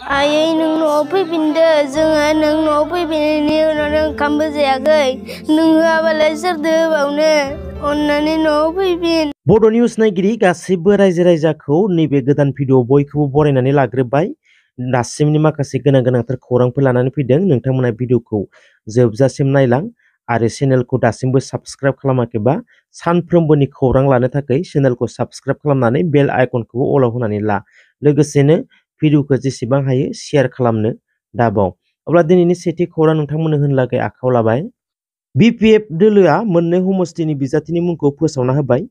Ayai nung no fैफिनदो जोङो नों न'आव फैफिननायनि उनाव नों ओंखामबो जायाखै नों होआबालाय सोरदो होबावनो अननानै न'आव फैफिन। बड' निउस नायगिरि गासैबो रायजो राजाखौ नैबे गोदान भिडिअ बयखौबो बरायनानै लाग्रोबाय। दासिमनि माखासे गोनांथार खौरांफोर लानानै फैदों। नोंथांमोना भिडिअखौ जोबजासिम नायलां आरो चेनेलखौ दासिमबो साबस्क्राइब खालामाखैबा सानफ्रोमबोनि खौरां लानो थाखाय चेनेलखौ साबस्क्राइब खालामनानै बेल आइकनखौबो अलाव होनानै ला। लोगोसेनो भिडिअखौ जेसेबां हायो शेयार खालामनो दाबाव। अब्ला दिनैनि सेथि खौरां नोंथांमोननो होनलागै आखायाव लाबाय। BPF दोलोआ मोननै हमस्टिनि बिजाथिनि मुंखौ फोसावना होबाय।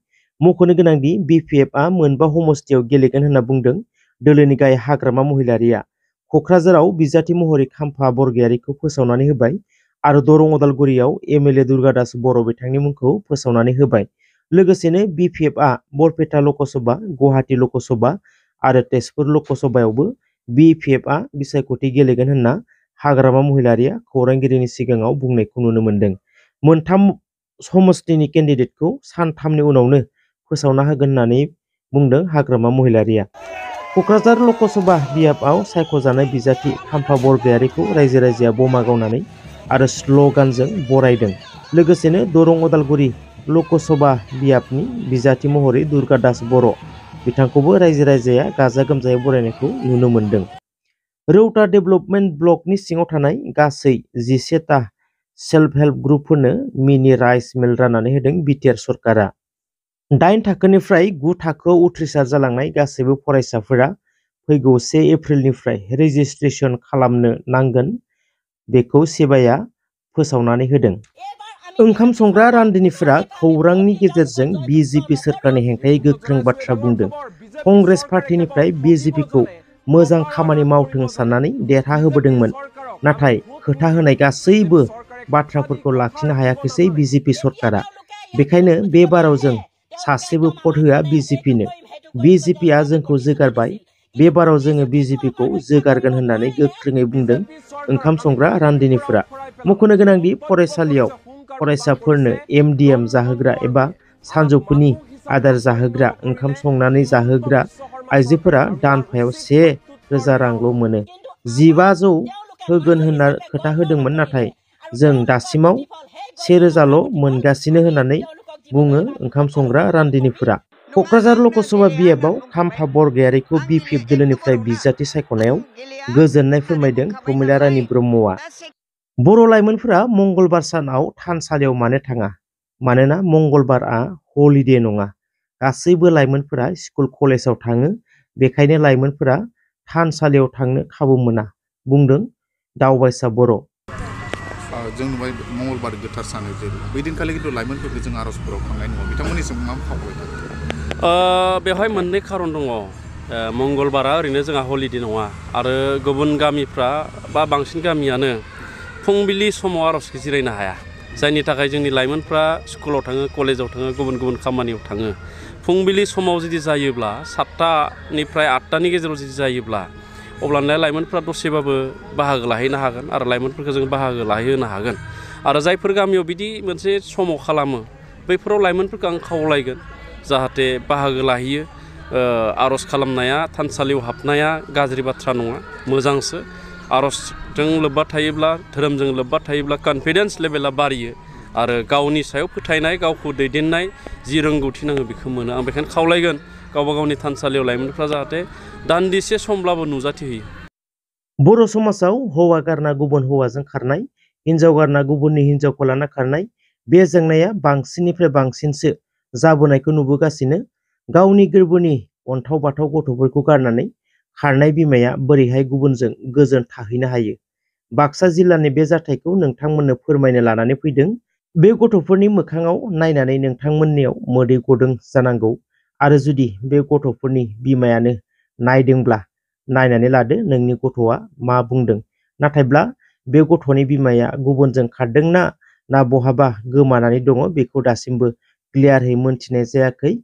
मख'नो गोनांदि BPFआ मोनबा हमस्टियाव गेलेगोन होनना बुंदों दोलोनि गाहाय हाग्रामा महिलारिया। क'क्राझाराव बिजाथि महरै खाम्फा बरगयारिखौ फोसावनानै होबाय आरो दरं उदालगुरियाव MLA दुर्गादास बर' बिथांनि मुंखौ फोसावनानै होबाय। लोगोसेनो BPFआ बरपेटा लकसभा, गुवाहाटी लकसभा आरो तेजपुर लकसभायावबो BPFआ बिसायख'थि गेलेगोन होनना हाग्रामा महिलारिया खौरांगिरिनि सिगाङाव बुंनायखौ नुनो मोन्दों। मोनथाम समस्टिनि केन्डिडेटखौ सानथामनि उनावनो फोसावना होगोन होननानै बुंदों हाग्रामा महिलारिया। क'क्राझार लकसभा बियाबआव सायख'जानाय बिजाथि खाम्फा बरगयारिखौ रायजो राजाया बमा गावनानै आरो स्ल'गानजों बरायदों। लोगोसेनो दरं उदालगुरि लकसभा बियाबनि बिजाथि महरै दुर्गादास बर' बिथांखौबो रायजो राजाया गाजा गोमजायै बरायनायखौ नुनो मोन्दों। रौता डेभेलपमेन्ट ब्लकनि सिङाव थानाय गासै 11टा सेल्फ हेल्प ग्रुपफोरनो मिनि राइस मिल राननानै होदों बिटिआर सरकारा। 8 थाखोनिफ्राय 9 थाखोआव उथ्रिसार जालांनाय गासैबो फरायसाफोरा फैगौ 1 एप्रिलनिफ्राय रेजिस्ट्रेशन खालामनो नांगोन। बेखौ सेबाया फोसावनानै होदों। ओंखाम संग्रा रान्दिनिफोरा खौरांनि गेजेरजों BJP सोरखारनि हेंथायै गोख्रों बाथ्रा बुंदों। कंग्रेस पार्टीनिफ्राय BJPखौ मोजां खामानि मावथों साननानै देरहाहोबोदोंमोन। नाथाय खोथा होनाय गासैबो बाथ्राफोरखौ लाखिनो हायाखैसै BJP सरकारा। बेखायनो बे बाराव जों सासेबो भट होआ BJPनो। BJPआ जोंखौ जोगारबाय। बे बाराव जोङो BJPखौ जोगारगोन होननानै गोख्रोङै बुंदों ओंखाम संग्रा रान्दिनिफोरा। मख'नो गोनांदि फरायसालियाव फरायसाफोरनो MDM जाहोग्रा एबा सानजौफुनि आदार जाहोग्रा ओंखाम संनानै जाहोग्रा आइजोफोरा दानफायाव 1000 रांल' मोनो। 1500 होगोन होनना खोथा होदोंमोन नाथाय जों दासिमाव 1000ल' मोनगासिनो होननानै बुङो ओंखाम संग्रा रान्दिनिफोरा। क'क्राझार लकसभा बियाबाव खाम्फा बरगयारिखौ BPF दोलोनिफ्राय बिजाथि सायख'नायाव गोजोननाय फोरमायदों प्रमिला रानी ब्रह्मआ। बर' लाइमोनफोरा मंगलबार सानाव थानसालियाव मानो थाङा? मानोना मंगलबारआ हलिडे नङा। गासैबो लाइमोनफोरा स्कुल कलेजाव थाङो। बेखायनो लाइमोनफोरा थानसालियाव थांनो खाबु मोना, बुंदों दावबायसा बर'। जों नुबाय मंगलबार गोथार सान बै दिनखालि खिन्थु लाइमोनफोरखौ जों आर'जफोराव थांनाय नुवा। बिथांमोननिसिम मा खावलायदों? बेवहाय मोननै खारन दङ। मंगलबारा ओरैनो जोंहा हलिडे नङा आरो गुबुन गामिफ्रा बा बांसिन गामियानो फुंबिलि समाव आर'जखौ जिरायनो हाया। जायनि थाखाय जोंनि लाइमोनफ्रा स्कुलाव थाङो, कलेजाव थाङो, गुबुन खामानियाव थाङो। फुंबिलि समाव जुदि जायोब्ला 7टानिफ्राय 8टानि गेजेराव जुदि जायोब्ला अब्लानिया लाइमोनफ्रा दसेबाबो बाहागो लाहैनो हागोन आरो लाइमोनफोरखौ जों बाहागो लाहैहोनो हागोन। आरो जायफोर गामियाव बिदि मोनसे समाव खालामो बैफोराव लाइमोनफोरखौ आं खावलायगोन जाहाथे बाहागो लाहैयो। आर'ज खालामनाया, थानसालियाव हाबनाया गाज्रि बाथ्रा नङा, मोजांसो। आर'जजों लोब्बा थायोब्ला, धोरोमजों लोब्बा थायोब्ला कनफिडेन्स लेभेला बारियो आरो गावनि सायाव फोथायनाय, गावखौ दैदेननाय जि रोंगौथि नांगौ बेखौ मोनो। आं बेखायनो खावलायगोन गावबा गावनि थानसालियाव लाइमोनफ्रा जाहाथे दान्दिसे समब्लाबो नुजाथिहोयो। बर' समाजाव हौवा गारना गुबुन हौवाजों खारनाय, हिन्जाव गारना गुबुननि हिन्जावखौ लाना खारनाय, बे जेंनाया बांसिननिफ्राय बांसिनसो जाबोनायखौ नुबोगासिनो। गावनि गोरबोनि अन्थाव बाथाव गथ'फोरखौ गारनानै खारनाय बिमाया बोरैहाय गुबुनजों गोजोन थाहैनो हायो? बाक्सा जिल्लानि बे जाथायखौ नोंथांमोननो फोरमायनो लानानै फैदों। बे गथ'फोरनि मोखाङाव नायनानै नोंथांमोननियाव मोदै गदों जानांगौ आरो जुदि बे गथ'फोरनि बिमायानो नायदोंब्ला नायनानै लादो नोंनि गथ'आ मा बुंदों। नाथायब्ला बे गथ'नि बिमाया गुबुनजों खारदोंना ना बहाबा गोमानानै दङ बेखौ दासिमबो क्लियारै मोनथिनाय जायाखै।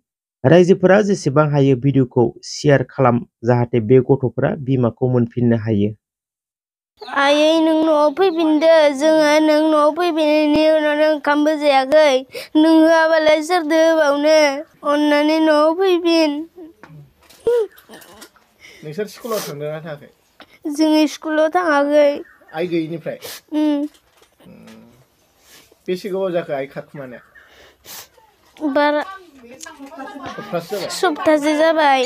रायजोफोरा जेसेबां हायो भिडिअखौ शेयार खालाम जाहाथे बे गथ'फोरा बिमाखौ मोनफिननो हायो। आयै नों न'आव फैफिनदो जोङो नों न'आव फैफिननायनि उनाव नों ओंखामबो जायाखै नों होआबालाय सोरदो होबावनो अननानै न'आव फैफिन। नोंसोर स्कुलाव थांदोंना थाङाखै? जों स्कुलाव थाङाखै आइ गैयिनिफ्राय बेसे गोबाव जाखो आइ खारखुमानाया बारा सप्तासे जाबाय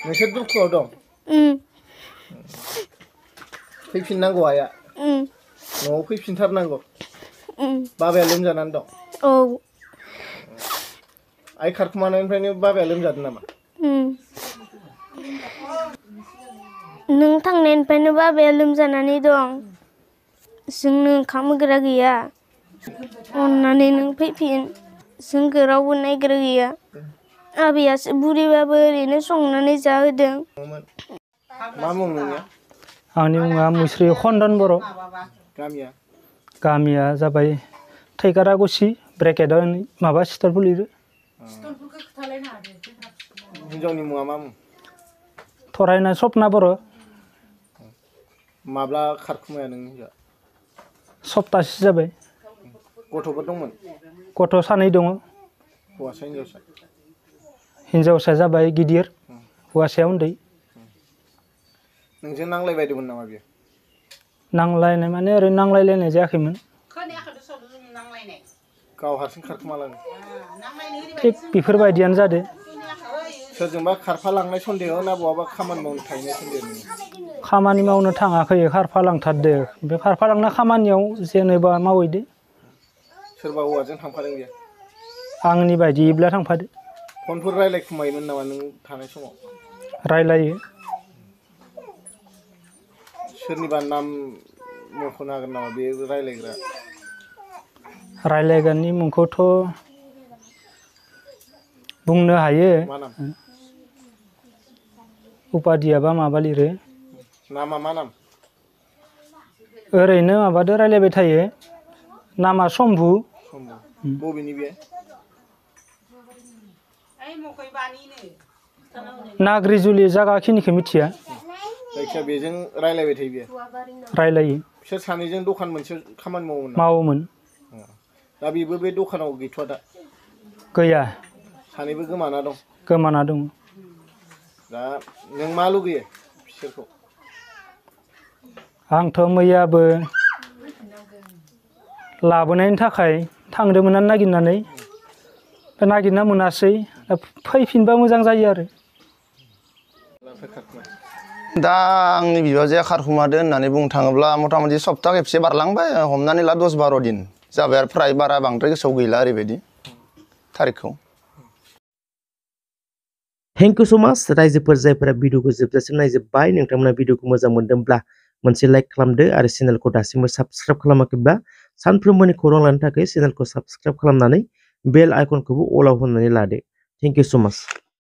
नोंसोर दुखुआव दं फैफिननांगौ आइया न'आव फैफिनथारनांगौ बाबाया लोमजानानै दं औ आइ खारखुमानायनिफ्रायनो बाबाया लोमजादों नामा नों थांनायनिफ्रायनो बाबाया लोमजानानै दं जोंनो ओंखाम होग्रा गैया अननानै नों फैफिन जोंखौ रावबो नायग्रा गैया आबैयासो बुरैबाबो ओरैनो संनानै जाहोदों मा मुं नोंनिया आंनि मुङा मुस्रि खन्दन बर' गामिया जाबाय थैखारागुसि ब्रेकेटआव माबा सिथरफोर लिरो हिन्जावनि मुङा मा मुं थरायना सपना बर' माब्ला खारखुमाया नोंनि हिन्जावआ सप्तासे जाबाय गथ'फोर दंमोन गथ' सानै दङ हौवासा हिन्जावसा हिन्जावसाया जाबाय गिदिर हौवासाया उन्दै नोंजों नांलायबायदोंमोन नामा बियो नांलायनाय माने ओरैनो नांलायलायनाय जायाखैमोन गाव हारसिं खारखुमालाङो थिग बेफोरबायदियानो जादों सोरजोंबा खारफालांनाय सन्देह ना बहाबा खामानि मावनो थाहैनाय सन्देह खामानि मावनो थाङाखै खारफालांथारदो बे खारफालांना खामानियाव जेनेबा मावहैदो सोरबा हौवाजों थांफादों बियो आंनि बायदिब्ला थांफादो फनफोर रायलायखुमायोमोन नामा नों थानाय समाव रायलायो सोरनिबा नाम मख'नो हागोन नामा बे रायलायग्रा रायलायग्रानि मुंखौथ' बुंनो हायो मा नाम उपाधियाबा माबा लिरो नामा मा नाम ओरैनो माबादो रायलायबाय थायो नामा शम्भु बबेनि बे नाग्रिजुलि जायगाखिनिखौ मिथिया जायखिया बेजों रायलायबाय थायो बियो रायलायो बिसोर सानैजों दखान मोनसे खामानि मावोमोन दा बेबो बे दखानाव गैथ'वा दा गैया सानैबो गोमाना दं गोमाना दं दा नों मा लुगैयो बिसोरखौ आंथ' मैयाबो लाबोनायनि थाखाय थांदोंमोन नागिरनानै नागिरना मोनासै फैफिनबा मोजां जायो आरो दा आंनि बिबाजैया खारखुमादो होननानै बुंनो थाङोब्ला मथा मथि सप्ता खेबसे बारलांबाय हमनानै ला 10-12 दिन जाबाय आरो फ्राय बारा बांद्राय गोसोआव गैला ओरैबायदि थारिखखौ थेंक इउ सो माच रायजोफोर जायफोरा भिडिअखौ जोबजासिम नायजोब्बाय नोंथांमोना भिडिअखौ मोजां मोनदोंब्ला मोनसे लाइक खालामदो आरो चेनेलखौ दासिमबो साबस्क्राइब खालामाखैब्ला सानफ्रोमबोनि खौरां लानो थाखाय चेनेलखौ साबस्क्राइब खालामनानै बेल आइकनखौबो अलाव होनानै लादो थेंक इउ सो माच